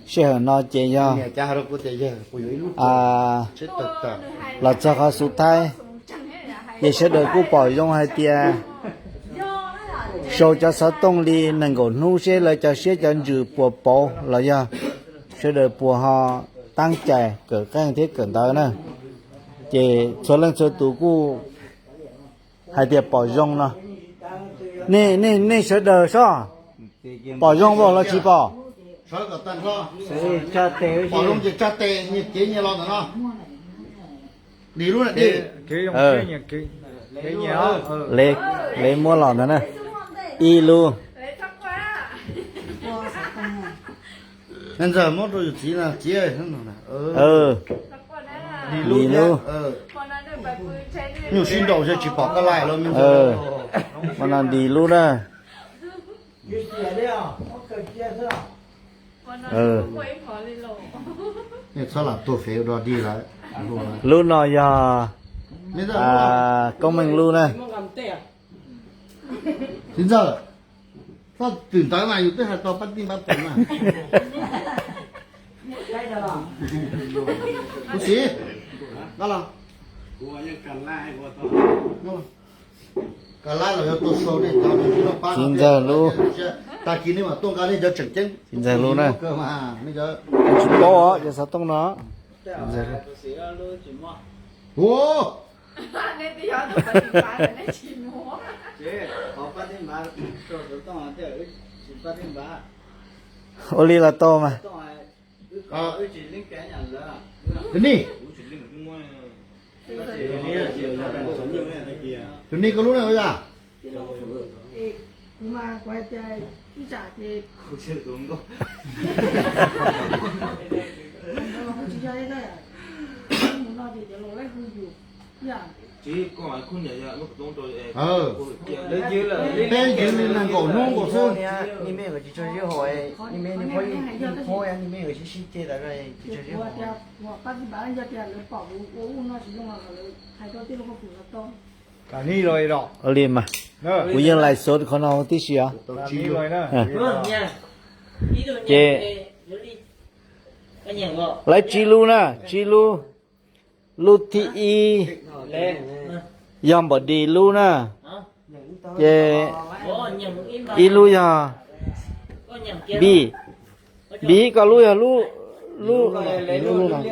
Sij hawm no ces yog los txog qhov xub thaib, ces sawv daws kuj pom zoo hais tias sau cov xov tooj li nees nkaum hnub seb lawv cov siab cov ntsws puas pauv los yog sawv daws puas ho tab cai kawm qeej thiab kawm ntawv na. Ces txhua leej txhua tus kuj hais tias pom zoo no. Nej, nej sawv daws soj, pom zoo los tsis pom? Lev muab los ntawd na. Ib lub. Ntxawg muab rau yus txiv no, txiv. Dim lub. Nyuj sib nraus tsis pom koj laij los me ntxawg. Ua no dim lub na. Txhob lam tuag fev do dig lawm. Lub no yog koob meej lub na. Txiv ntxawg, koj twm ntawd mas yus twb hais tau pab tij npab pem na. Kuv txiv, nqa los. Ka lab los yog tuaj sau nej cov tsis tau pab no, txiv ntxawg lub. Tag kis nej mam tuaj nqa nej cov tseem ceeb. Txiv ntxawg lub na. Tsis paub os, cov xov tooj no. Ua, ua li los tau mas. Tus ni, tus ni koj lub na yog? Peb ywg li nees nkaum hnub nkaus xwb. Li mas, kuv yeej lais xov qhov no tib si os. Ces lawv tsib lub na, tsib lub. Lub thib ib yog npam dis lub na, ces ib lub yog npis, npis koj lub yog lub,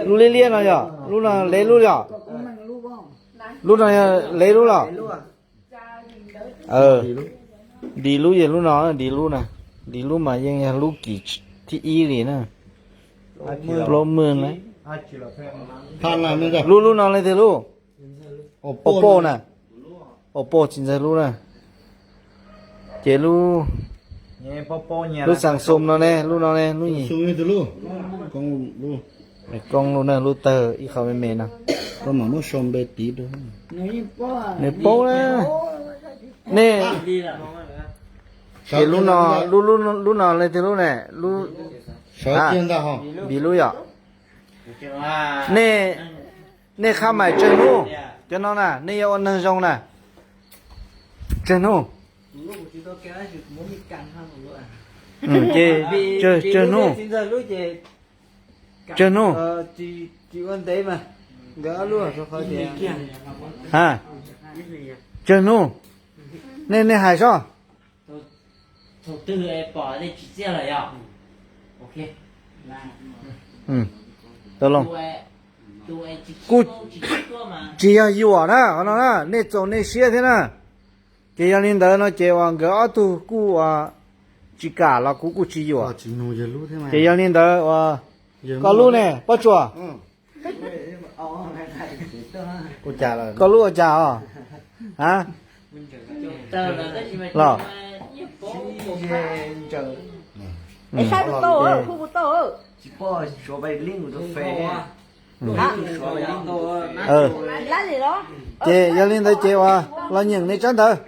lub liab liab no yog lub no lev lub yog, lub no yog lev lub los. Dis lub yog lub no, dis lub na, dis lub mas yeej yog lub kis thib ib li na. Plaub mwj na. Lub lub no leej twg lub? Oppo na. Oppo txiv ntxawg lub na. Ces lub, lub Samsung no ne, lub no ne, lub koob lub na, lub tawg ib qho me me no. Nws paub na. Nej, ces lub no, lub no leej twg lub ne? Npis lub yom. Nej, nej khab mais tsawg hnub? Cov no na nej yuav ua neeg zoo na. Tsawg hnub? Ces tsawg hnub? Tsawg hnub? Ha, tsawg hnub? Nej, nej hais sob. Tau loo. Kuj tsis yog yuam na, qhov no na nej txaus nej siab thiab na. Ces yog li ntawd no ces uas nkawd ob tug kuj uas tsis kam los kuv kuj tsis yuam. Ces yog li ntawd uas koj lub ne Pob Tsuas? Koj lub ua cas os? A, los, ces yog li ntawd ces uas los nyeem nej tsab ntawv.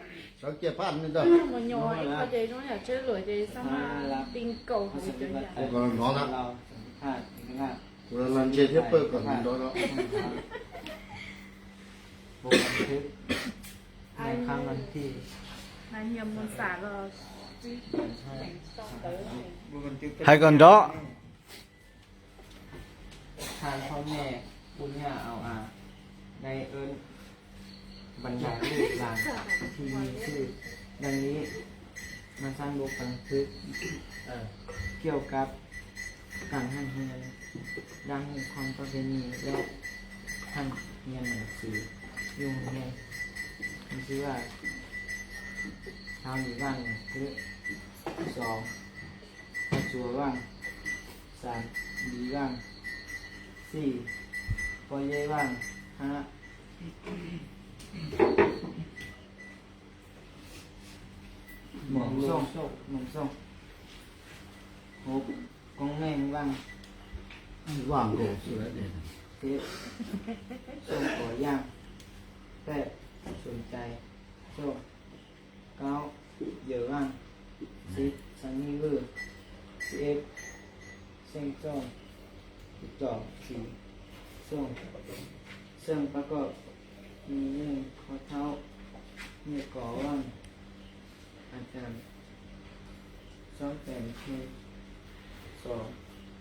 Hais kom nrov. Than phob mej pum nyaj au av, dai ub ban dai lub las thi nyiaj xwj. Dai li mas xab npub peev xwm kiaj kab kam haj hia dab hu khom koj khe nyi leb haj hia nam xwm yuj hia ntsib vaj thau li vaj nam xwb. Xos, paj tsuas vaj. Xas, li vaj. Xij, pob yeb vaj. Hab, moos xooj, moos xooj. Hub, koob meej vaj. Vaj nkaus xwb. Peb, xooj kos yaaj. Paj, xum cai xooj. Kaub, yawm vaj. Xib, xas nyij vwj. Xib eb, xeej xooj. Xib txom, xim xooj. Xeej pab koj, nyiaj yeej qhov thaub, nyiaj kos vaj. A cas xob tes ntshe xos,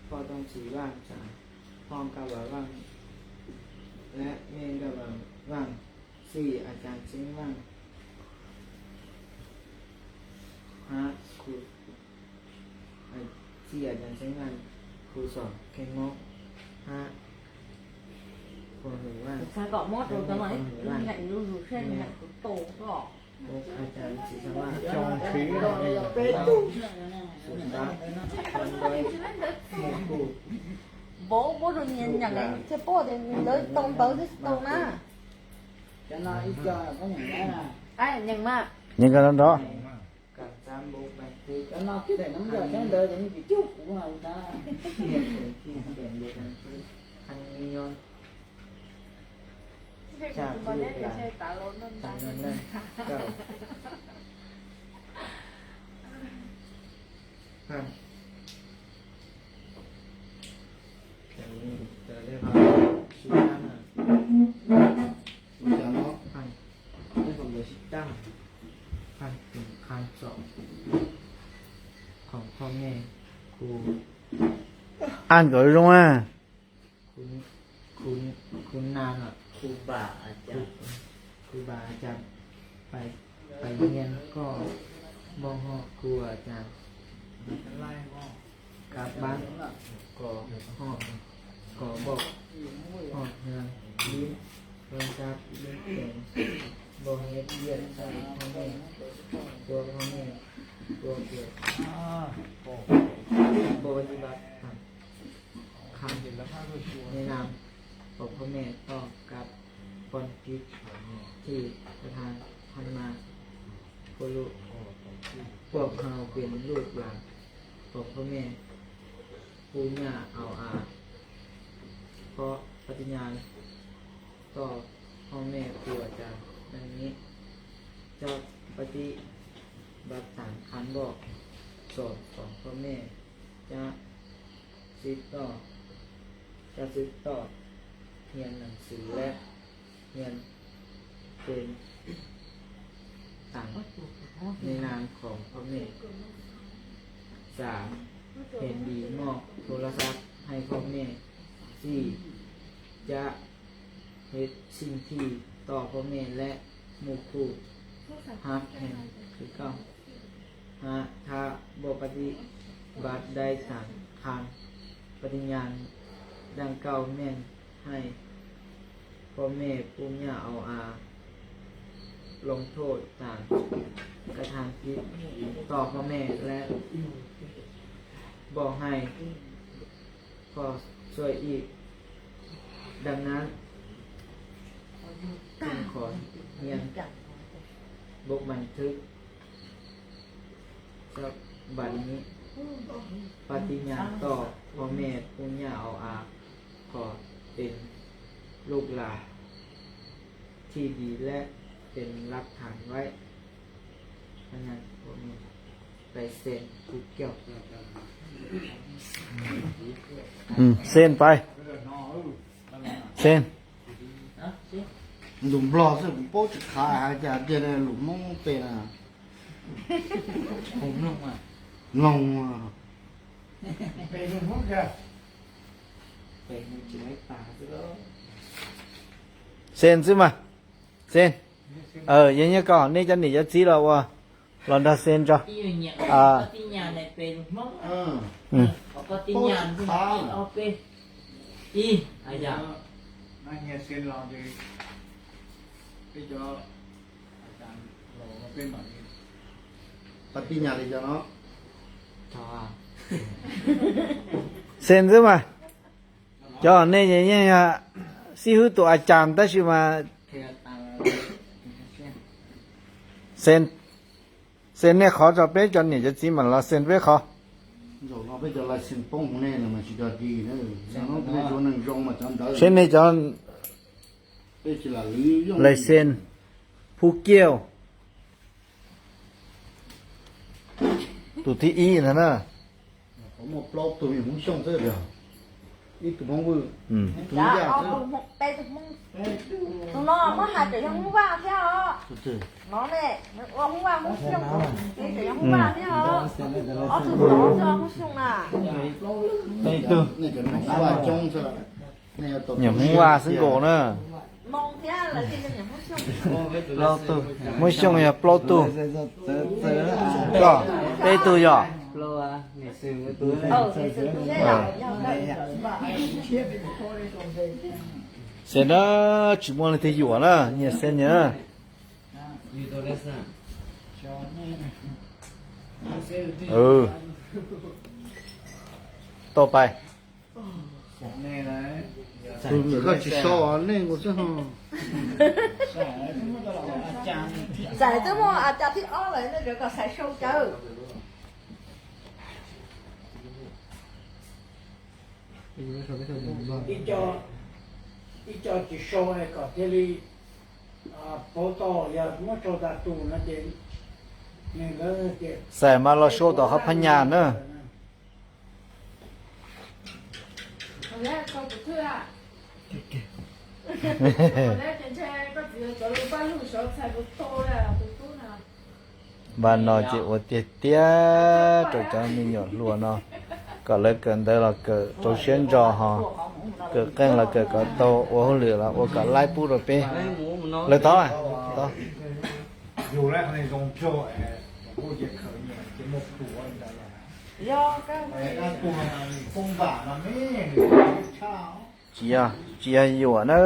poj tooj txiv vaj. Xas, poj nkaj vas vaj lab mej nkaj vas vaj. Xij, a cas txeeb vaj. Hab, xij, a cas txeeb vaj. Khu xom, kheej mob. Hab, pua hwm vaj. Hub, a cas txiv xav vaj. Xum ntab, xum ntab, muaj kuj. Nyeem koj nrov nrov. An kom zoo a. Khu na, khu ba a cas, pais nyiaj koj npog ho khu a cas, kab bab, kos ho, kos npog ho, hia lib, log sab lib teev, npog hib yiaj, xa phob mej, tua phob mej, tua kiag, npog tib bab. Kham, nais nas, pom phob mej toj kab poj kib, thij ka tha, thaj ma, puab lub, puab hau pem lub las, pom phob mej pum nyaj au av, phob pab tib nyaj toj phob mej pum a cas dab nyib, cab pab tib npab taag khab npoj, xom xom phob mej, cab xib toj, cab xib toj, hia nam xwm lab, hia pem taam nais nas khoom phob mej. Xaam, hem li moj tho lab xab hais phob mej. Xij, cab hib xij thij toj phob mej lab muaj kuj. Hab, hem li kauj. Hab, thab npoj pab tib npab dai taam khab pab tib nyaj dab kauj meej hais phob mej pum nyaj au av, loo thoj taam ka tha kib toj phob mej lab npoj hais pog xuaj ib dab nab, khov hia npog ban thwb xab ban nyib, pab tib nyaj toj phob mej pum nyaj au av, khov pem lub las thij li lab pem lab thaam vaib. Xen pais. Xen. Lus Nplog xwb kuv paub tsis khav, hais cas tias lus Hmoob pem na. Mloog. Xen xwb mas. Xen. Yog nyob koj nej cov niam cov txiv los ua, los nrog Xen tso. Xen xwb mas. Cov nej yeej yog xib hwb tus a cas tab sis mas Xen, Xen nej qhov tso, peb cov niam cov txiv mam los Xen peb qhov. Seb nej cov lais Xen Phú Kiêu tus thib ib ntag na. Muaj plaub tug Hmoob Xyooj xwb, ib tug Hmoob Vwj, ib tug Hmoob Yaj xwb. Tus no muab hais tseem yog Hmoob Vaj thiab os. No ne, ua Hmoob Vaj Hmoob Xyooj, tseem yog Hmoob Vaj thiab os. Ob tug tod xwb Hmoob Xyooj na. Ib tug Hmoob Vaj coob xwb. Nyuam Hmoob Vaj xwb nkaus na. Plaub tug, Hmoob Xyooj yog plaub tug. Koj, peb tug yog. Xes na, tsis muaj leej twg yuam na, nyias Xes nyias. Tau pais. Koj tsis sau nej nkaus xwb ho. Txais twb muaj a cas thib ob lawm, nej tseem kom txhais sau cawv. Ib co tsis sau kom thiaj li paub tau, yog muab sau tas tus no ces, txais mas los sau tom qhov phab nyas na. Npaj no ces ua tiag tiag rau cov me nyuam hluas no, kom lawv kawm ntawv los kawm rau siab ntso ho, kawm qeej los kawm kom tau, ua hauj lwm los ua kom laib pub rau peb. Lawv tod, tod. Tsis yog, tsis yog yuam na,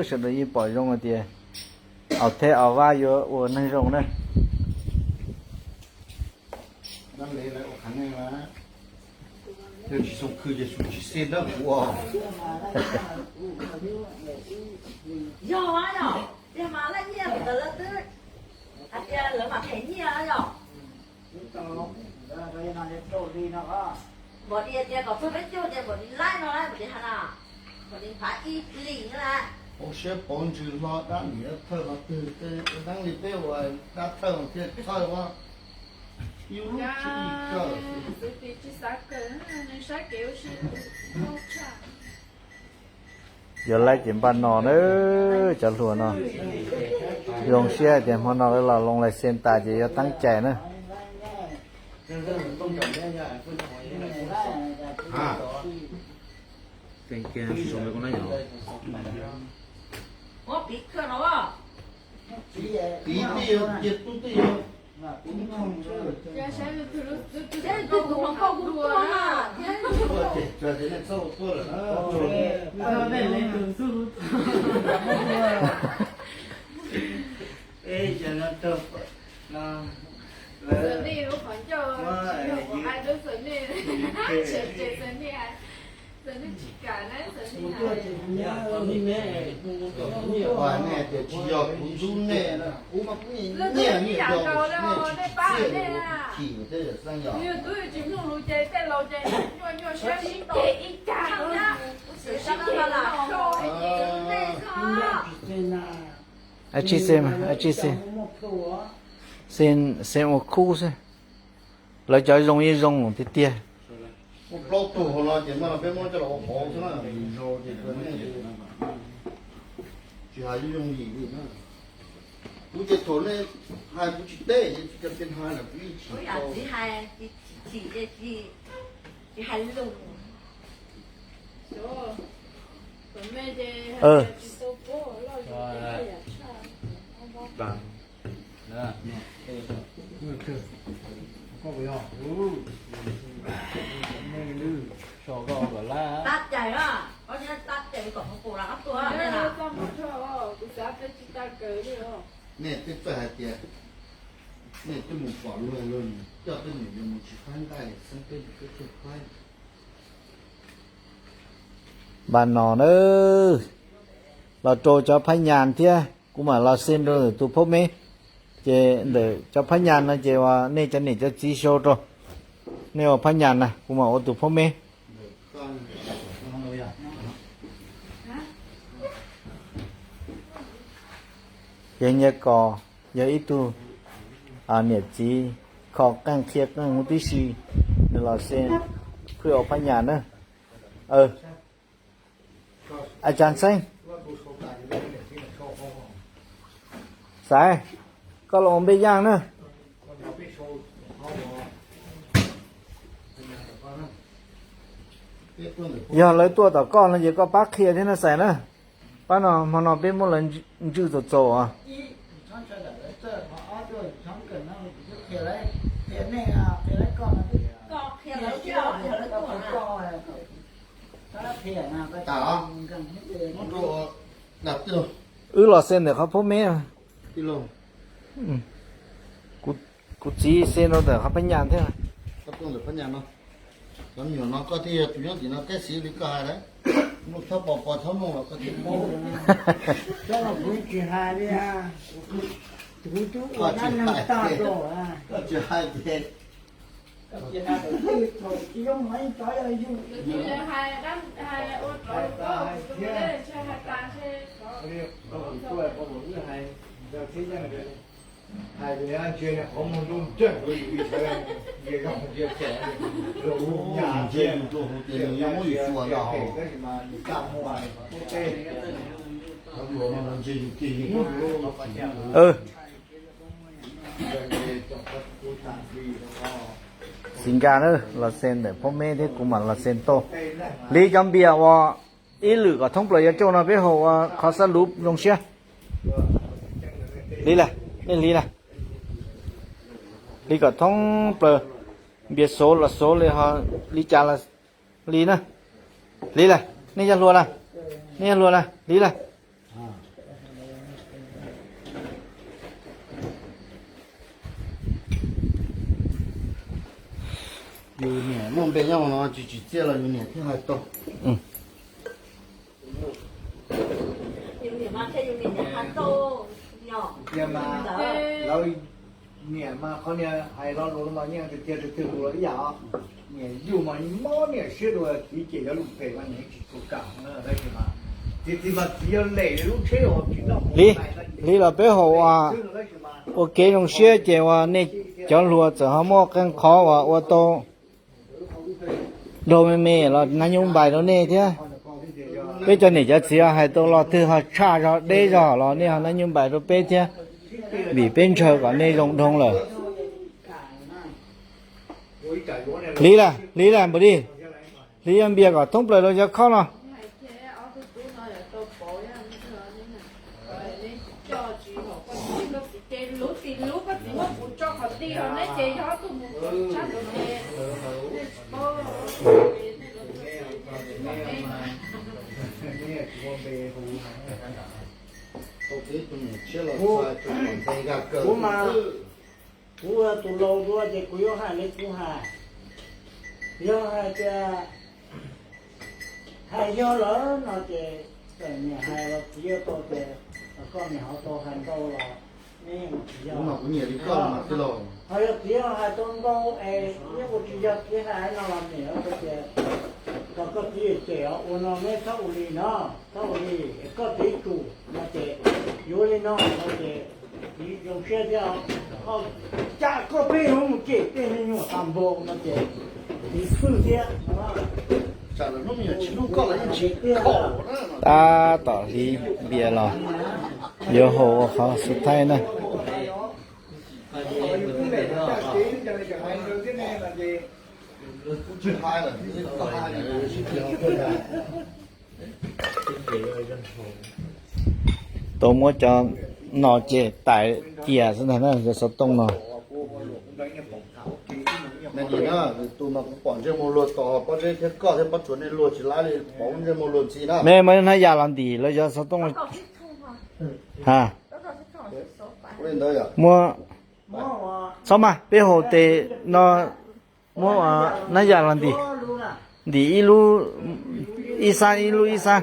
sawv daws yeej pom zoo hais tias Aus Theb Aus Vab yuav ua neeg zoo na. Yog tsis xoo khw ces tsis xij dab kuv os. Yog mas yog, tiag mas laj nyiaj ntawd lawv twb hais tias lawv mam them nyiaj yog. Npaum li tias kom txog peb caug ces npaum li laib no, npaum li has na, npaum li phav ib hlis na. Hauv siab pov ntsws hlo dab niam dab thawj qhov twg, dab li peb ua dab thawj thiaj txhawj os. Yus lub tswv yim kawm. Yuav laib ces npaj no na, cov hluas no. Zoo siab hais tias hmo no lawv los loo lais xes tas ces yuav teeb cai na. Nej tias tsis yog kuv ntxub nej, kuv mas kuv nyiam nyiam yog kuv tsis txiaj, kuv chim thiab yog xeeb yog. Ab tsi xwb, ab tsi xwb, xwb ua khub xwb. Lawv cov zoo yeej zoo tiag tiag. Muaj plaub tug hauv no ces mas peb muab coj los ua qauv xwb na, zaus ces tsis hais yooj yim li na. Kuv ces thaum nej hais kuv tsis teb, ces tsis cov tias hais lawm kuv yeej tsis tau. Txiv hais tsis chim, tsis hais lus. Tab cai, tab cai kom pum los ob tuaj. Nej twb txawj hais tias nej twb mus pom luag luag coj tej niam yuav mus tsis faib nqaij xeeb peb tus koj tuaj faib. Npaj no na, los rau cov phab nyas thiab kuv mam los xee rau ntawm tus phob meb. Ces ntawm cov phab nyas no ces uas nej cov niam cov txiv sau rau, nej ua phab nyas na kuv mam ua tus phob meb. Ces nyaj kos yog ib tug niam txiv kho qeej qhia qeej huv tib si, nws los xee pheej ua phab nyas na. A cas xeeb, Xaiv, koj los ua npej yaj na. Yog lawv tuaj tom koj no ces koj pab qhia thiab na Xaiv na. Pab no hmo no peb muab lawv ntswj txaus txaus os. Wb los xee ntawm qhov phob meb. Kuv txiv xee rau ntawm qhov phab nyas thiab. Cov me nyuam no koj thiaj yog tus nyob tim no teb xis li koj hais lawm. Mus txhob pom pos txhob mloog los koj thiaj paub. Cov no kuv tsis hais li, kuv twb ua dab neeg tag rau. Koj tsis hais ces Xis nkag na, los xee ntawm phob meb thiab kuv mam los xee tau. Hliv cov npias uas ib lwm kom thoob plaws cov cauj no peb haus ua qhov xab luv zoo siab. Hliv lawm, nej hliv lawm. Hliv kom thoob plaws, npias xauv los xauv li ho li cas los li na. Hliv lawm, nej yog hluas lawm, nej yog hluas lawm, hliv lawm. Yus niam muaj npe nyob no tsis tsim txiaj los yus niam thiaj hais tau. Tiag mas lawv niam mas qhov niag hais lo lus mas yeej tiag tiag lus los ib yam os. Niam yug mas mob niam siab dua, txiv cem cov lus phem mas niam tsis tshua kam. Tab sis mas txiv, txiv mas txiv yog lem lub tsheb uas tsis noj. Hliv los peb haus ua, ua kev zoo siab ces uas nej cov hluas txawm ho muaj qee qhov uas ua tau dog me me los nab nyob npais rau nej thiab. Peb cov niam cov txiv hais tau lo twg ho tshaj zog deb zog los nej ho nab nyob npais rau peb thiab, vim peb ntshaw kom nej zoo dhau lawm. Hliv lawm, hliv lawm npaum li, hliv npias kom thoob plaws rau cov khob no. Kuv mas, kuv ua tus laus dua ces kuv yuav hais li kuv hais. Yog hais tias hais yog lawm no ces txawm niam hais los txiv yuav tau ces koj niam ho tau hais ntau los neb yeej tsis yog. Ho yog txiv hais tau ntau es neb ua tsis yog txiv hais no los niam tau tias kom koj txiv cem os, ua no neb txhob ua li no, txhob ua li, koj txiv tsum no ces yuav li no no ces txiv zoo siab thiab. Cas koj pheej yuav mus cem tej me nyuam tas npaum no ces txiv fwj thiab. Tab tom hliv npias los yuav haus ua qhov xub thaib na. Tau muab cov no ces tais cia xwb ntag na, cov xov tooj no. Tus mas kuv pom ntsej muag luag tos pob zeb thiab koj thiab pob tsuas nej luag tsis laib li, pom ntsej muag luag ntxhi na. Me muab hnab yas los ntim los yog xov tooj. Ha, muab, txhob mas peb haus tes no, muab hnab yas los ntim, ntim ib lub, ib xab ib lub ib xab.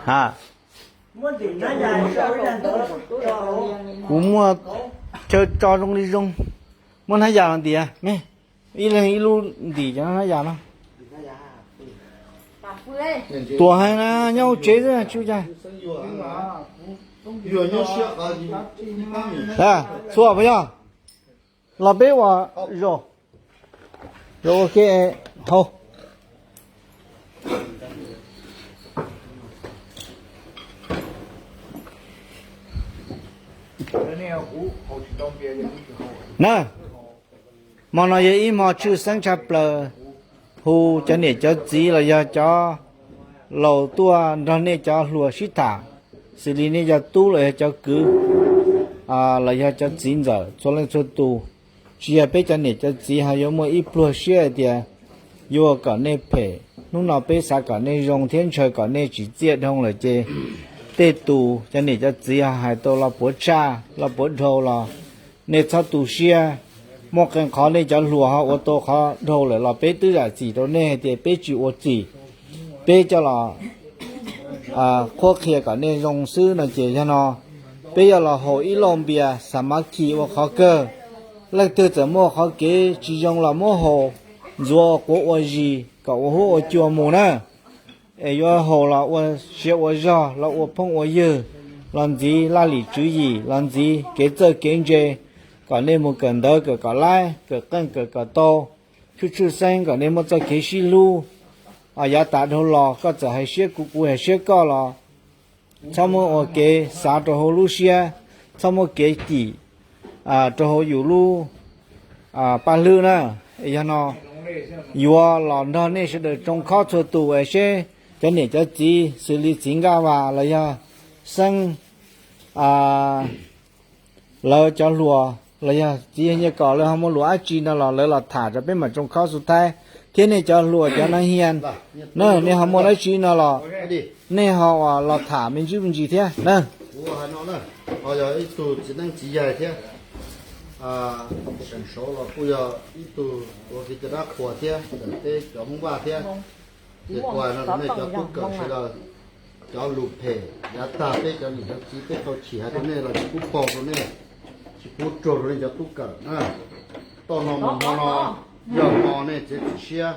Ha, kuv muaj chaw tso zoo li zoo. Muab hnab yas los ntim me, ib leeg ib lub ntim cov hnab yas no. Tuam heev na, nyob hauv tsev xwb tsis ua cas. Txhua puas yog? Los peb ua zaum, zaum ua ke haus. Na, hmo no yog ib hmo tshwj xeeb tshaj plaws, hu cov niam cov txiv los yog cov laus tuaj nrog nej cov hluas sib tham, xws li nej cov tub los yog cov kwv, los yog cov txiv ntxawm txhua leej txhua tus. Tsis yog peb cov niam cov txiv ho yuav muaj ib pluag siab hais tias yuav kom nej phem. Hnub no peb xav kom nej zoo thiab ntshaw kom nej tsim txiaj dhau lawm ces tej tus cov niam cov txiv ho hais tau los puav tshaj los puav dhau los nej txhob tu siab. Muaj qee qhov nej cov hluas ho ua tau qhov dhau lawm los peb twb zam txim rau nej hais tias peb tsis ua txim, peb coj los qhuab qhia kom nej zoo xwb no ces yog no peb yuav los haus ib lauj npias xa mav khi ua qhov kawg. Leej twg txawm muaj qhov kev tsis zoo los muab haus ntxuav quav ua zis kom ua huab ua cua mus na. Es yuav haus los ua siav ua zog los ua phooj ua ywg, los ntxiv laj lim tswv yim, los ntxiv kev txawj kev ntse, kom nej mus kawm ntawv kawm kom laib, kawm qeej kawm kom tau, tshwj tshwj xeeb kom nej muaj txoj kev sib hlub. Yav tas dhau los koj txawm hais siab kuv kuv hais siab koj los txhob muab ua kev xav rau hauv lub siab, txhob muab kev cim rau hauv yus lub paj hlwb na. Yog no yuav los nrog nej sawv daws tsoo khob txhua tus es seb cov niam cov txiv xws li txiv Nkaj Vas los yog Xeeb, lawv cov hluas los yog txiv yawg Nyiaj Kom lawv ho muaj lus dab tsi no los lawv los tham rau peb mam tsoo khob xu thaib. Thiab nej cov hluas cov nab hia na, nej ho muaj dab tsi no los nej ho los tham me ntsis me ntsis thiab na. Kuv hais no na, ho yog ib tug txiv neeb txiv yaig thiab, seem saud los kuj yog ib tug ua kev cai dab qhuas thiab ntawm peb cov Hmoob Vaj thiab. Ces kuv hais no rau nej cov tub kawm sawv daws, cov lus phem yav tag peb cov niam cov txiv peb tau chim hais rau nej los tsis pub paug rau nej, tsis pub ruag rau nej cov tub kawm na. Toj no mus hmo no, yog hmo nej txiav txim siab,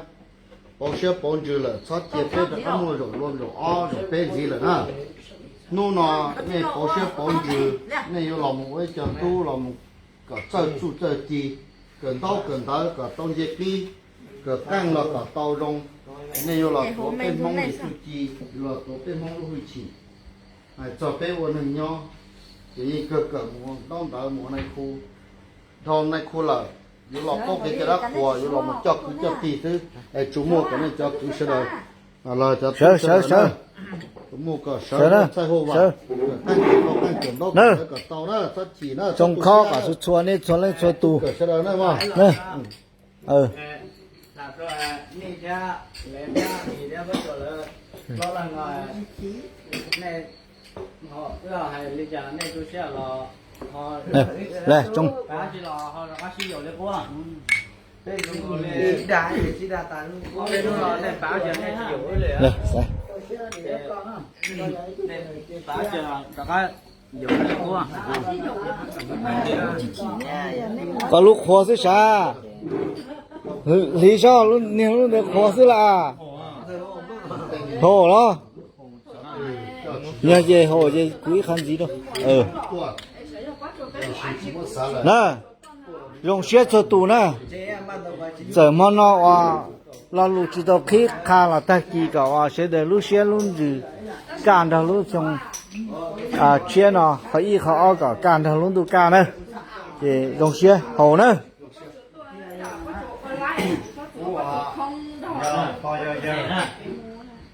pauv siab pauv ntsws lawm txhob cia peb rov qab muaj zaum lua zaum ob zaum peb ntxiv lawm na. Hnub no nej pauv siab pauv ntsws, nej yuav los mus ua ib co tub los mus kom txawj txuj txawj ci, kawm ntaub kawm ntawv kom tau nce qib, kawm qeej los kom tau zoo. Nej yuav los tuav peb Hmoob lub txuj ci, yuav los tuav peb Hmoob lub hwj chim. Hais txog peb ua neeg nyob, ces yeej kawg kawm mus ntaub ntawv mus ua nai khu. Dhau nai khu lawm, yuav los paub kev cai dab qhuas, yuav los mus coj kwv coj tij xwb. Es tsuas muaj kom nej cov kwv sawv daws, los cov tub sawv daws na, tsuas muaj kom sawv txaij huaj vam, kawm qeej kawm ntaub kawm ntawv kom tau na, txhob chim na, tsoo khob kom txhua txhua nej txhua leej txhua tus. Kawm sawv daws na mog. Koj lub qhuav xwb sav, hliv sab niag lub ntawd qhuav xwb las. Haum los? Yog ces haum ces kuv ib qho ntxiv rau. Na, zoo siab txhua tus na. Txawm hmo no uas lo lus tsis tau qhib qha los tag kis kom uas sawv daws lub siab lub ntsws kaj nrog lub xyoo tshiab no qhov ib qhov ob kom kaj nrog lub ntuj kaj na. Ces zoo siab haus na.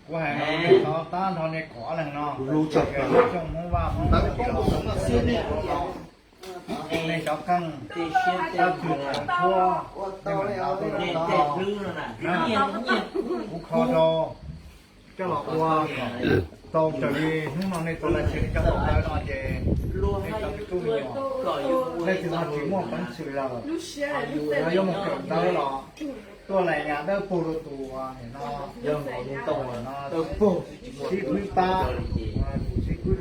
Kuv hais no nej thov tab nrho nej kom leeg no, Hmoob Vaj Hmoob Nplog, nej cov qeej, tab twg tshuab, nej mam nqa tuaj rau kuv no. Kuv kho rau coj los ua kom tau raws li hnub no nej tau laij tsheb coj mus ntawd no ces nej cov me tub me nyuam, leej twg ho tsis muaj peev xwm lawm, yog yuav mus kawm ntawv los tuaj laij nyas dawb paug rau tus nim no, tus sib khwb pab, tus sib khwb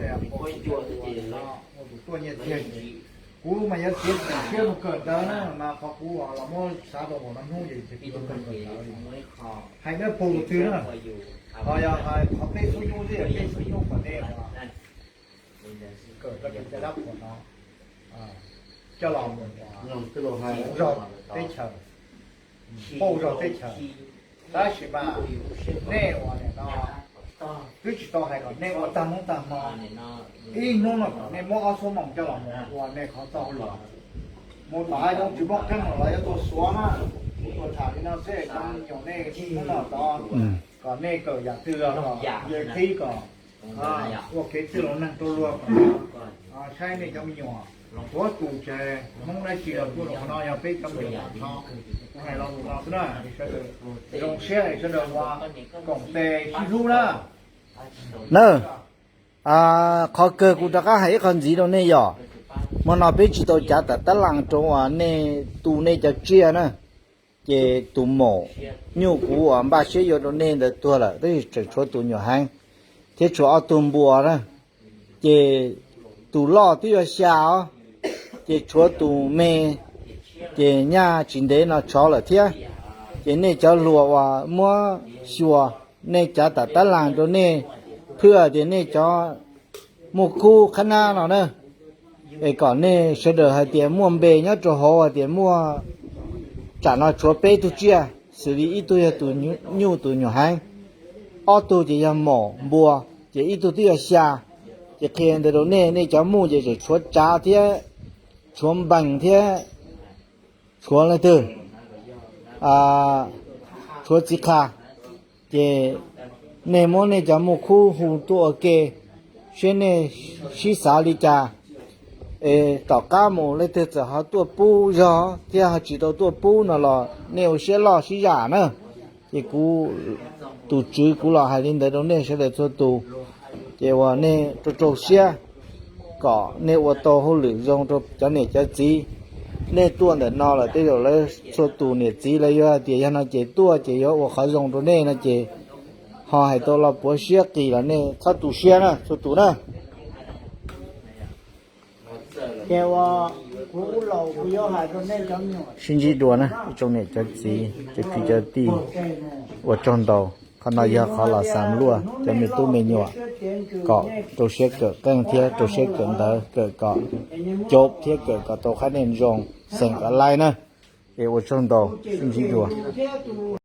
no, ua tus tuaj nyiaj txiag. Kuv mas yuav txiav txim siab mus kawm ntawv na, mas qhov kuv los muab xav rau npaum no hnub ces kuv yuav kawm ntawv li. Hais dawb paug tus twg na, ho yog hais qhov peb xub nyuj xwb, peb xub nyuj kom nej kawm tau cov dab qhuas no coj los mus pauj zog teb chaws, pauj zog teb chaws. Tab sis mas nej ua nim no twb tsis tau hais kom nej ua tag hnub tag hmo, ib hnub no kom nej muab ob xuab moos coj los mus ua nej qhov txoj hauj lwm. Mus tom qab yoov tsis muaj qeej los yuav tuaj xuav na. Kuv tuaj tham li no xwb, cov me nyuam nej hnub no tod kom nej kawm yam twg los kom nce qhib kom ua kev txwj laus neeg rau luag kom saib nej cov me nyuam. Tshuav tus tsev Hmoob dab tsi los tuaj rau qhov no yog peb cov me nyuam tag nrho. Kuv hais lo lus no xwb na, sawv daws zoo siab es sawv daws ua koom tes sib hlub na. Na, qhov kawg kuv rov qab hais ib qho ntxiv rau nej yog, hmo no peb tsis tau cav tam tab laas rau uas nej tu nej cov tsiaj na. Ces tus maum nyuj kuv uas npaj siab yuav rau nej ntawd tuag lawm, tab sis tseem tshuav tus nyuam heev thiab tshuav ob tug npua na. Ces tus loj twb yuav xya os, ces tshuav tus me, ces nyaj tsis ntev no tshov lawm thiab. Ces nej cov hluas uas muab xyuas, nej cav tam tab laas rau nej phwj tias nej cov muaj khub qhab nab no na, es kom nej sawv daws hais tias muaj npe nyob rau hauv hais tias muaj, tsam no tshuav peb tug tsiaj, xws li ib tug yog tus nyuj tus nyuam heev, ob tug ces yog maum npua, ces ib tug twb yog xya. Ces qhia ntawd rau nej, nej cov muj ces tseem tshuav tsav thiab, tshuav npees thiab, tshuav leej twg, tshuav txiv qha. Ces nej muab nej cov muaj khub hu tuaj ua ke, seb nej sib xav li cas. Es tom qab mus leej twg txawm ho tuaj pub zog thiab ho tsis tau tuaj pub no los nej ua siab loj sib zam na. Ces kuv, tus tswv kuv los hais li ntawd rau nej sawv daws txhua tus. Ces uas nej rau rau siab kom nej ua tau hauj lwm zoo rau cov niam cov txiv. Nej tuaj ntawm no lawm tej zaum lawv txhua tus niam txiv lawv yuav hais tias yog no ces tuaj ces yuav ua qhov zoo rau nej no ces ho hais tau lo puav siab qis los nej txhob tu siab na txhua tus na. Sib ntsib dua na ib tsoom niam cov txiv cov kwv cov tij, ua tsaug ntau. Qhov no yog qhov los xam luaj cov me tub me nyuam kom rau siab kawm qeej thiab rau siab kawm ntawv, kawm kom caum thiab kawm kom tau qhab ntej zoo, xeem kom laij na. Es ua tsaug ntau, sib ntsib dua.